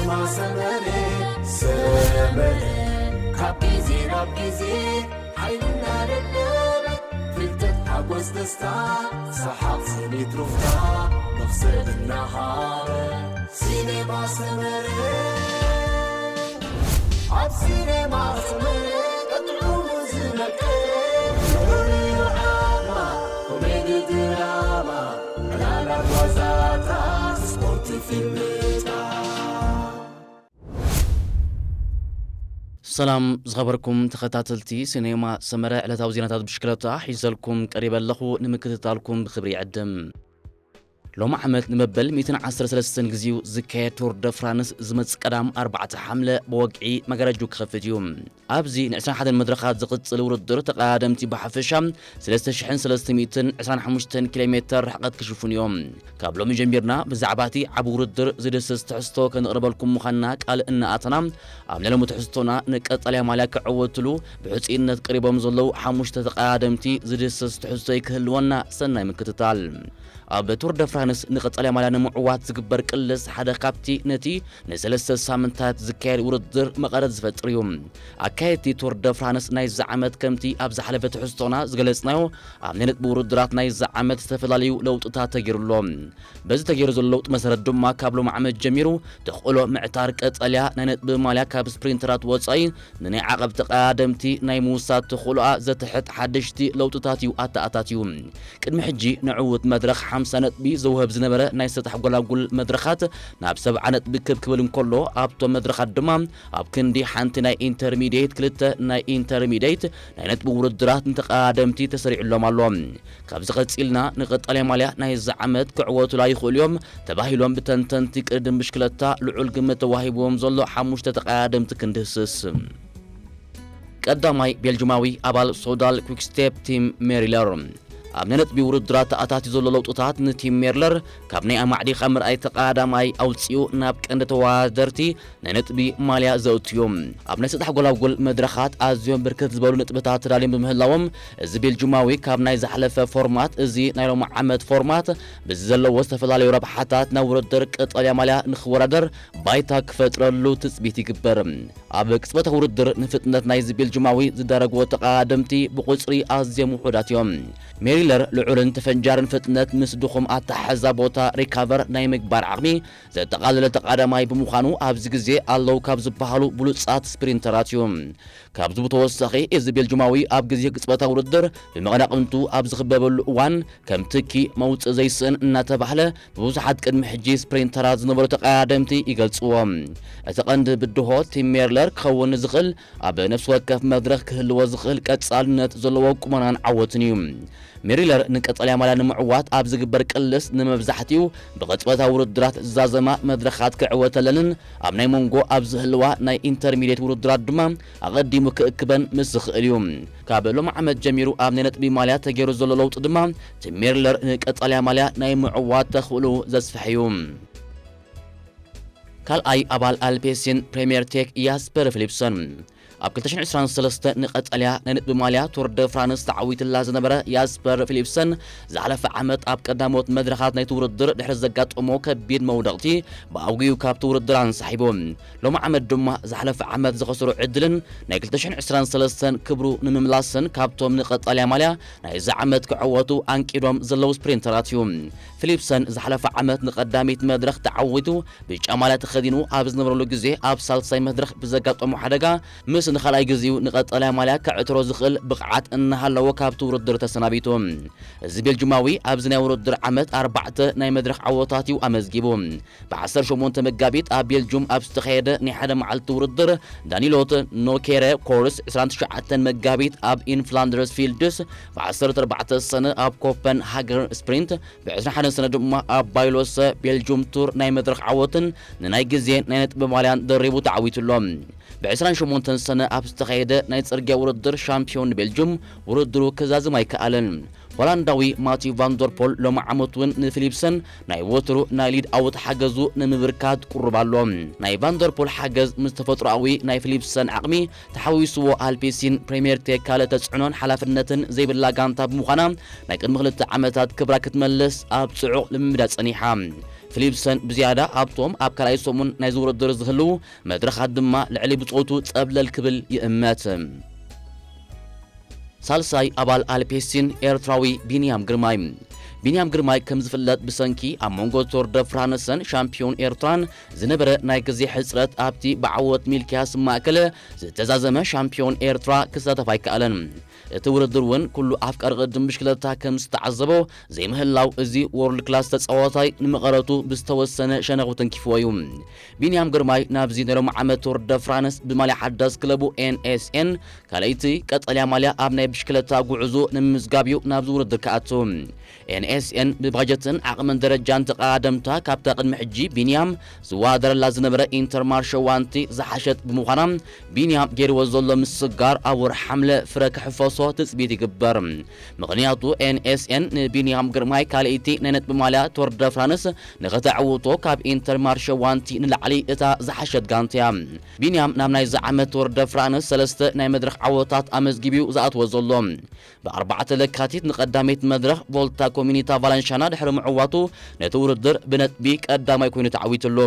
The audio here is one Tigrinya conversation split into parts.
ማሰመረ ሰመረ ካብ ግዜ ናብ ግዜ ሓይልና ደደበ ፍልጠት ሓጎስ ደስታ ሰሓቕ ስኒት ሩፍታ መኽሰብ እናሃበ ሲኔማ ሰመረ ኣብ ሲኔማ ሰመረ ቀጥዑ ዝመቀ ንዑ ዓማ ኮሜዲ ድራማ ዕላላት ዋዛታት ስፖርት ፊልምታት ሰላም ዝኸበርኩም ተኸታተልቲ ሲኔማ ሰመረ ዕለታዊ ዜናታት ብሽክለታ ሒዘልኩም ቀሪበ ኣለኹ። ንምክትታልኩም ብክብሪ ይዕድም። ሎሚ ዓመት ንመበል ሚእትን ዓሰርተ ሰለስተን ግዜኡ ዝካየድ ቱር ደ ፍራንስ ዝመጽእ ቀዳም ኣርባዕተ ሓምለ ብወግዒ መጋረጅኡ ክኸፍት እዩ። ኣብዚ ን ዕስራን ሓደን መድረኻት ዝቕጽል ውድድር ተቐዳደምቲ ብሓፈሻ ሰለስተ ሽሕን ሰለስተ ሚእትን ዕስራን ሓሙሽተን ኪሎ ሜተር ርሕቀት ክሽፍኑ እዮም። ካብ ሎሚ ጀሚርና ብዛዕባ እቲ ዓቢ ውድድር ዝድህስስ ትሕዝቶ ከነቕርበልኩም ምዃንና ቃል እናኣተና፣ ኣብ ናይ ሎሚ ትሕዝቶና ንቀጠልያ ማልያ ክዕወትሉ ብሕጹይነት ቀሪቦም ዘለዉ ሓሙሽተ ተቐዳደምቲ ዝድህስስ ትሕዝቶ ክህልወና ሰናይ ምክትታል። ኣብ ቱር ደ ፍራንስ ንቀጠልያ ማልያ ንምዕዋት ዝግበር ቅልስ ሓደ ካብቲ ነቲ ንሰለስተ ሳምንታት ዝካየድ ውድድር መቐረት ዝፈጥር እዩ። ኣካየድቲ ቱር ደ ፍራንስ ናይዚ ዓመት ከምቲ ኣብ ዝሓለፈ ትሕዝቶና ዝገለጽናዮ ኣብ ናይ ነጥቢ ውድድራት ናይዚ ዓመት ዝተፈላለዩ ለውጥታት ተገይሩ ኣሎ። በዚ ተገይሩ ዘሎ ለውጢ መሰረት ድማ ካብ ሎም ዓመት ጀሚሩ ተኽእሎ ምዕታር ቀጠልያ ናይ ነጥቢ ማልያ ካብ ስፕሪንተራት ወጻኢ ንናይ ዓቐብ ተቐዳደምቲ ናይ ምውሳድ ተኽእሎኣ ዘትሕት ሓደሽቲ ለውጥታት እዩ ኣተኣታትዩ። ቅድሚ ሕጂ ንዕዉት መድረኽ ሓምሳ ነጥቢ ዘውህብ ዝነበረ ናይ ሰጣሕ ጎላጉል መድረኻት ናብ ሰብዓ ነጥቢ ክብ ክብል እንከሎ ኣብቶም መድረኻት ድማ ኣብ ክንዲ ሓንቲ ናይ ኢንተርሚዲየት ክልተ ናይ ኢንተርሚዲየት ናይ ነጥቢ ውድድራት ንተቐዳደምቲ ተሰሪዕሎም ኣሎ። ካብዚ ቀጺልና ንቐጣልያ ማልያ ናይዚ ዓመት ክዕወቱላ ይኽእሉ እዮም ተባሂሎም ብተንተንቲ ቅድድም ብሽክለታ ልዑል ግምት ተዋሂብዎም ዘሎ ሓሙሽተ ተቐዳደምቲ ክንድህስስ። ቀዳማይ ቤልጅማዊ ኣባል ሶዳል ኩክስቴፕ ቲም ሜሪለር። ኣብ ናይ ነጥቢ ውድድራት ተኣታትዩ ዘሎ ለውጥታት ንቲም ሜርለር ካብ ናይ ኣማዕዲኻ ምርኣይ ተቐዳዳማይ ኣውጺኡ ናብ ቀንዲ ተወዳደርቲ ናይ ነጥቢ ማልያ ዘእቱ እዩ። ኣብ ናይ ሰጣሕ ጎላጉል መድረኻት ኣዝዮም ብርክት ዝበሉ ነጥብታት ተዳልዮም ብምህላዎም እዚ ቤልጁማዊ ካብ ናይ ዝሓለፈ ፎርማት እዚ ናይ ሎሚ ዓመት ፎርማት ብዚ ዘለዎ ዝተፈላለዩ ረብሓታት ናብ ውድድር ቀጠልያ ማልያ ንክወዳደር ባይታ ክፈጥረሉ ትጽቢት ይግበር። ኣብ ቅጽበታዊ ውድድር ንፍጥነት ናይዚ ቤልጅማዊ ዝዳረግዎ ተቐዳደምቲ ብቑጽሪ ኣዝዮም ውሑዳት እዮም። ሜሪለር ልዑልን ተፈንጃርን ፍጥነት ምስ ድኹም ኣተሓሕዛ ቦታ ሪካቨር ናይ ምግባር ዓቕሚ ዘጠቓለለ ተቐዳዳማይ ብምዃኑ ኣብዚ ግዜ ኣለዉ ካብ ዝበሃሉ ብሉጻት ስፕሪንተራት እዩ። ካብዚ ብተወሳኺ እዚ ቤልጅማዊ ኣብ ግዜ ቅጽበታዊ ውድድር ብመቐናቕንቱ ኣብ ዝኽበበሉ እዋን ከም ትኪ መውጽእ ዘይስእን እናተባህለ ብብዙሓት ቅድሚ ሕጂ ስፕሪንተራት ዝነበሩ ተቐዳደምቲ ይገልጽዎ። እቲ ቀንዲ ብድሆ ቲም ሜርለር ክኸውን ዝኽእል ኣብ ነፍሲ ወከፍ መድረኽ ክህልዎ ዝኽእል ቀጻልነት ዘለዎ ቁመናን ዓወትን እዩ። ሜሪለር ንቀጠልያ ማልያ ንምዕዋት ኣብ ዝግበር ቅልስ ንመብዛሕትኡ ብቕጽበታዊ ውድድራት ዝዛዘማ መድረኻት ክዕወተለንን ኣብ ናይ መንጎ ኣብ ዝህልዋ ናይ ኢንተርሚዲየት ውድድራት ድማ ኣቐዲሙ ክእክበን ምስ ዝኽእል እዩ። ካብ ሎም ዓመት ጀሚሩ ኣብ ናይ ነጥቢ ማልያ ተገይሩ ዘሎ ለውጢ ድማ ቲም ሜርለር ንቀጠልያ ማልያ ናይ ምዕዋት ተኽእሎ ዘስፍሕ እዩ። ካልኣይ ኣባል ኣልፔሲን ፕሬምየር ቴክ ያስፐር ፊሊፕሰን። ኣብ ክልተ ሽሕን ዕስራን ሰለስተ ንቐጠልያ ናይ ነጥቢ ማልያ ቱር ደ ፍራንስ ተዓዊትላ ዝነበረ ያስፐር ፊሊፕሰን ዝሓለፈ ዓመት ኣብ ቀዳሞት መድረኻት ናይቲ ውድድር ድሕሪ ዘጋጠሞ ከቢድ መውደቕቲ ብኣውጊኡ ካብቲ ውድድር ኣንሳሒቡ። ሎም ዓመት ድማ ዝሓለፈ ዓመት ዝኸሰሮ ዕድልን ናይ ክልተ ሽሕን ዕስራን ሰለስተን ክብሩ ንምምላስን ካብቶም ንቐጠልያ ማልያ ናይዚ ዓመት ክዕወቱ ኣንቂዶም ዘለዉ ስፕሪንተራት እዩ። ፊሊፕሰን ዝሓለፈ ዓመት ንቐዳሚት መድረኽ ተዓዊቱ ብጫ ማልያ ተኸዲኑ ኣብ ዝነበረሉ ግዜ ኣብ ሳልሳይ መድረኽ ብዘጋጠሞ ሓደጋ ምስ ንኻልኣይ ግዜኡ ንቐጠልያ ማልያ ከዕትሮ ዝኽእል ብቕዓት እናሃለዎ ካብቲ ውድድር ተሰናቢቱ። እዚ ቤልጅማዊ ኣብዚ ናይ ውድድር ዓመት ኣርባዕተ ናይ መድረኽ ዓወታት እዩ ኣመዝጊቡ። ብ ዓሰርተ ሸሞንተ መጋቢት ኣብ ቤልጁም ኣብ ዝተኻየደ ናይ ሓደ መዓልቲ ውድድር ዳኒሎት ኖኬረ ኮርስ፣ ዕስራን ትሽዓተን መጋቢት ኣብ ኢንፍላንደርስ ፊልድስ፣ ብ ዓሰርተ ኣርባዕተ ሰነ ኣብ ኮፐን ሃገር ስፕሪንት፣ ብ ዕስራን ሓደን ሰነ ድማ ኣብ ባይሎሰ ቤልጁም ቱር ናይ መድረኽ ዓወትን ንናይ ግዜ ናይ ነጥቢ ማልያን ደሪቡ ተዓዊቱ ኣሎ። ብ ዕስራን ሸሞንተን ሰነ ኣብ ዝተኻየደ ናይ ጽርግያ ውድድር ሻምፒዮን ቤልጁም ውድድሩ ክዛዝም ኣይከኣለን። ሆላንዳዊ ማቲው ቫንደርፖል ሎም ዓመት እውን ንፊሊፕሰን ናይ ወትሩ ናይ ሊድ ኣውት ሓገዙ ንምብርካት ቁሩብ ኣሎ። ናይ ቫንደርፖል ሓገዝ ምስ ተፈጥሮኣዊ ናይ ፊሊፕሰን ዓቕሚ ተሓዊስዎ ኣልፔሲን ፕሬምየር ቴክ ካልእ ተጽዕኖን ሓላፍነትን ዘይብላ ጋንታ ብምዃና ናይ ቅድሚ ክልተ ዓመታት ክብራ ክትመልስ ኣብ ጽዑቕ ልምምዳ ጸኒሓ። ፊሊፕሰን ብዝያዳ ኣብቶም ኣብ ካልኣይ ሰሙን ናይዚ ውድድር ዝህልዉ መድረኻት ድማ ልዕሊ ብጾቱ ጸብለል ክብል ይእመት። ሳልሳይ ኣባል ኣልፔሲን ኤርትራዊ ቢንያም ግርማይ። ቢንያም ግርማይ ከም ዝፍለጥ ብሰንኪ ኣብ መንጎ ቶር ደ ፍራንስን ሻምፒዮን ኤርትራን ዝነበረ ናይ ግዜ ሕጽረት ኣብቲ ብዓወት ሚልክያስ ማእከለ ዝተዛዘመ ሻምፒዮን ኤርትራ ክሳተፍ ኣይከኣለን። እቲ ውድድር እውን ኩሉ ኣፍቃሪ ቅድም ብሽክለታ ከም ዝተዓዘቦ ዘይምህላው እዚ ወርልድ ክላስ ተጻዋታይ ንመቐረቱ ብዝተወሰነ ሸነኹ ተንኪፍዎ እዩ። ቢንያም ግርማይ ናብዚ ናይ ሎሚ ዓመት ቶር ደ ፍራንስ ብማልያ ሓዳስ ክለቡ ኤን ኤስ ኤን ካልኣይቲ ቀጠልያ ማልያ ኣብ ናይ ብሽክለታ ጉዕዞ ንምምዝጋብ እዩ ናብዚ ውድድር ክኣቱ። ኤን ኤስ ኤን ብባጀትን ዓቕምን ደረጃን ተቐዳደምታ ካብታ ቅድሚ ሕጂ ቢንያም ዝወዳደረላ ዝነበረ ኢንተርማርሸ ዋንቲ ዝሓሸት ብምዃና ቢንያም ገይርዎ ዘሎ ምስጋር ኣብ ወርሒ ሓምለ ፍረ ክሕፈሶ ትጽቢት ይግበር። ምኽንያቱ ኤን ኤስ ኤን ንቢንያም ግርማይ ካልኣይቲ ናይ ነጥቢ ማልያ ቶር ደ ፍራንስ ንኸተዕውቶ ካብ ኢንተርማርሸ ዋንቲ ንላዕሊ እታ ዝሓሸት ጋንታ እያ። ቢንያም ናብ ናይዚ ዓመት ቶር ደ ፍራንስ ሰለስተ ናይ መድረኽ ዓወታት ኣመዝጊቡ እዩ ዝኣትዎ ዘሎ። ብኣርባዕተ ለካቲት ንቐዳመይቲ መድረኽ ቮልታ ኮሚኒታ ቫለንሻና ድሕሪ ምዕዋቱ ነቲ ውድድር ብነጥቢ ቀዳማይ ኮይኑ ተዓዊትሉ።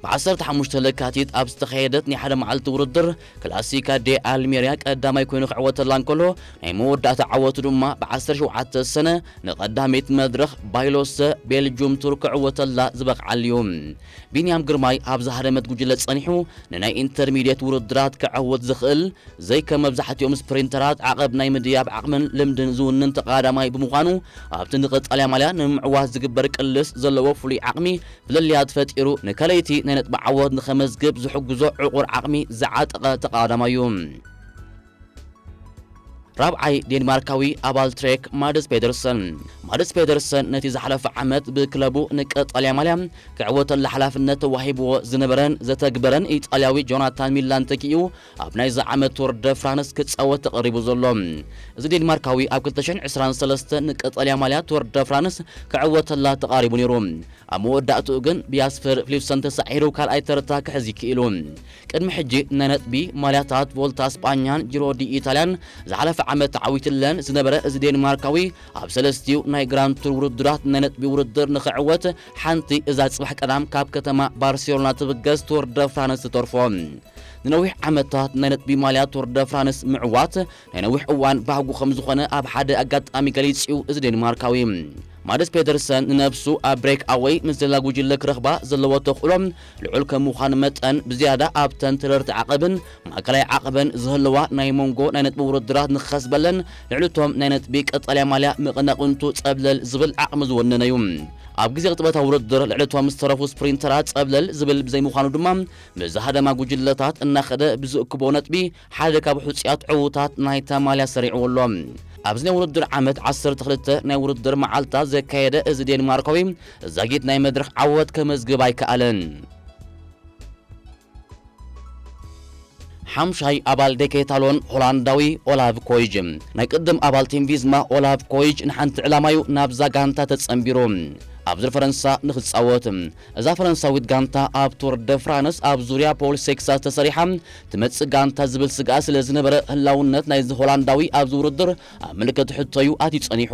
ብዓሰርተ ሓሙሽተ ለካቲት ኣብ ዝተኻየደት ናይ ሓደ መዓልቲ ውድድር ክላሲካ ዴ ኣልሜርያ ቀዳማይ ኮይኑ ክዕወተላ እንከሎ ናይ መወዳእታ ዓወቱ ድማ ብዓሰርተ ሸውዓተ ሰነ ንቐዳመይቲ መድረኽ ባይሎሰ ቤልጁም ቱር ክዕወተላ ዝበቕዓሉ እዩ። ቢንያም ግርማይ ኣብ ዝሃደመት ጉጅለ ጸኒሑ ንናይ ኢንተርሚድየት ውድድራት ክዕወት ዝኽእል ዘይከም መብዛሕትኦም ስፕሪንተራት ዓቐብ ናይ ምድያብ ዓቕምን ልምድን ዝውንን ተቐዳማይ ብምዃኑ ኣብቲ ንቐጻልያ ማልያ ንምዕዋት ዝግበር ቅልስ ዘለዎ ፍሉይ ዓቕሚ ፍልልያት ፈጢሩ ንካልኣይቲ ናይ ነጥቢ ዓወት ንኸመዝግብ ዝሕግዞ ዕቑር ዓቕሚ ዝዓጠቐ ተቐዳዳማይ እዩ። ራብዓይ ዴንማርካዊ ኣባል ትሬክ ማድስ ፔደርሰን። ማድስ ፔደርሰን ነቲ ዝሓለፈ ዓመት ብክለቡ ንቀጠልያ ማልያ ክዕወተላ ሓላፍነት ተዋሂብዎ ዝነበረን ዘተግበረን ኢጣልያዊ ጆናታን ሚላን ተኪኡ ኣብ ናይዚ ዓመት ቶር ደ ፍራንስ ክጻወት ተቐሪቡ ዘሎ። እዚ ዴንማርካዊ ኣብ ክልተ ሽሕን ዕስራን ሰለስተን ንቀጠልያ ማልያ ቶር ደ ፍራንስ ክዕወተላ ተቓሪቡ ነይሩ። ኣብ መወዳእትኡ ግን ብያስፐር ፊሊፕሰን ተሳዒሩ ካልኣይ ተርታ ክሕዝ ይክኢሉ። ቅድሚ ሕጂ ናይ ነጥቢ ማልያታት ቮልታ ስጳኛን ጂሮ ዲ ኢታልያን ዝሓለፈ ዓመት ተዓዊትለን ዝነበረ እዚ ዴንማርካዊ ኣብ ሰለስቲኡ ናይ ግራንድ ቱር ውድድራት ናይ ነጥቢ ውድድር ንኽዕወት ሓንቲ እዛ ጽባሕ ቀዳም ካብ ከተማ ባርሴሎና ትብገስ ቶር ደ ፍራንስ ትተርፎ። ንነዊሕ ዓመታት ናይ ነጥቢ ማልያ ቶር ደ ፍራንስ ምዕዋት ናይ ነዊሕ እዋን ባህጉ ከም ዝኾነ ኣብ ሓደ ኣጋጣሚ ገሊጹ እዚ ዴንማርካዊ። ማድስ ፔደርሰን ንነብሱ ኣብ ብሬክ ኣወይ ምስ ዘላ ጉጅለ ክረኽባ ዘለዎ ተኽእሎ ልዑል ከም ምዃኑ መጠን ብዝያዳ ኣብተን ተረርቲ ዓቐብን ማእከላይ ዓቐብን ዝህልዋ ናይ መንጎ ናይ ነጥቢ ውድድራት ንኽኸስበለን ልዕልቶም ናይ ነጥቢ ቀጠልያ ማልያ መቐናቕንቱ ጸብለል ዝብል ዓቕሚ ዝወነነ እዩ። ኣብ ግዜ ቅጥበታ ውድድር ልዕልቶም ዝተረፉ ስፕሪንተራት ጸብለል ዝብል ብዘይምዃኑ ድማ ብዝሃደማ ጉጅለታት እናኸደ ብዝእክቦ ነጥቢ ሓደ ካብ ሕጹያት ዕዉታት ናይታ ማልያ ሰሪዕዎ ኣሎ። ኣብዚ ናይ ውድድር ዓመት ዓሰርተ ክልተ ናይ ውድድር መዓልታት ዘካየደ እዚ ዴንማርካዊ ዛጊት ናይ መድረኽ ዓወት ከመዝግብ ኣይከኣለን። ሓምሻይ ኣባል ዴኬታሎን ሆላንዳዊ ኦላቭ ኮይጅ። ናይ ቅድም ኣባል ቲም ቪዝማ ኦላቭ ኮይጅ ንሓንቲ ዕላማ እዩ ናብዛ ጋንታ ተጸንቢሩ። ኣብ ዙር ፈረንሳ ንኽጻወት። እዛ ፈረንሳዊት ጋንታ ኣብ ቱር ደ ፍራንስ ኣብ ዙርያ ፖል ሴክሳ ተሰሪሓ ትመጽእ ጋንታ ዝብል ስግኣት ስለ ዝነበረ ህላውነት ናይዚ ሆላንዳዊ ኣብዚ ውድድር ኣብ ምልክት ሕቶ እዩ ኣትዩ ጸኒሑ።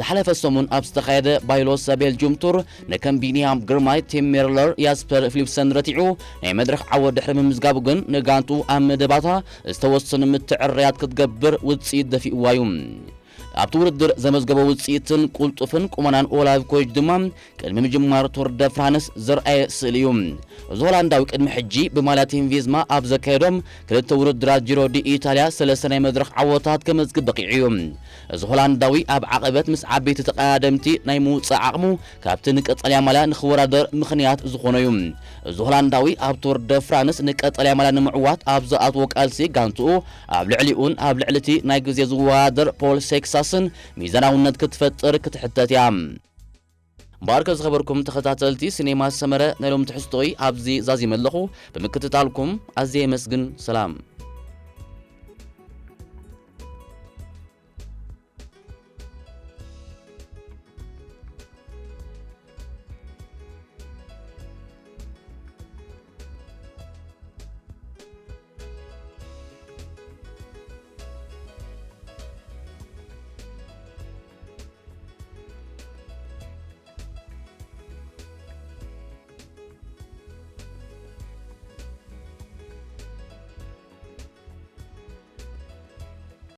ዝሓለፈ ሰሙን ኣብ ዝተኻየደ ባይሎሰ ቤልጁም ቱር ንከም ቢንያም ግርማይ፣ ቲም ሜርለር፣ ያስፐር ፊሊፕሰን ረቲዑ ናይ መድረኽ ዓወት ድሕሪ ምምዝጋቡ ግን ንጋንትኡ ኣብ መደባታ ዝተወሰኑ ምትዕርያት ክትገብር ውጽኢት ደፊእዋ እዩ። ኣብቲ ውድድር ዘመዝገቦ ውጽኢትን ቁልጡፍን ቁመናን ኦላቭ ኮይጅ ድማ ቅድሚ ምጅማር ቱር ደ ፍራንስ ዘርኣየ ስእሊ እዩ። እዚ ሆላንዳዊ ቅድሚ ሕጂ ብማልያ ቲም ቪዝማ ኣብ ዘካየዶም ክልተ ውድድራት ጂሮ ዲ ኢታልያ ሰለስተ ናይ መድረኽ ዓወታት ከመዝግብ በቂዑ እዩ። እዚ ሆላንዳዊ ኣብ ዓቐበት ምስ ዓበይቲ ተቐዳደምቲ ናይ ምውጻእ ዓቕሙ ካብቲ ንቀጠልያ ማልያ ንኽወዳደር ምኽንያት ዝኾኖ እዩ። እዚ ሆላንዳዊ ኣብ ቱር ደ ፍራንስ ንቀጠልያ ማልያ ንምዕዋት ኣብ ዝኣትዎ ቃልሲ ጋንትኡ ኣብ ልዕሊኡን ኣብ ልዕሊ እቲ ናይ ግዜ ዝወዳደር ፖል ሴክሳስን ሚዛናውነት ክትፈጥር ክትሕተት እያ። እምበኣርከ ዝኸበርኩም ተኸታተልቲ ሲኔማ ሰመረ ናይ ሎም ትሕዝቶይ ኣብዚ ዛዚመ ኣለኹ። ብምክትታልኩም ኣዝየ የመስግን። ሰላም።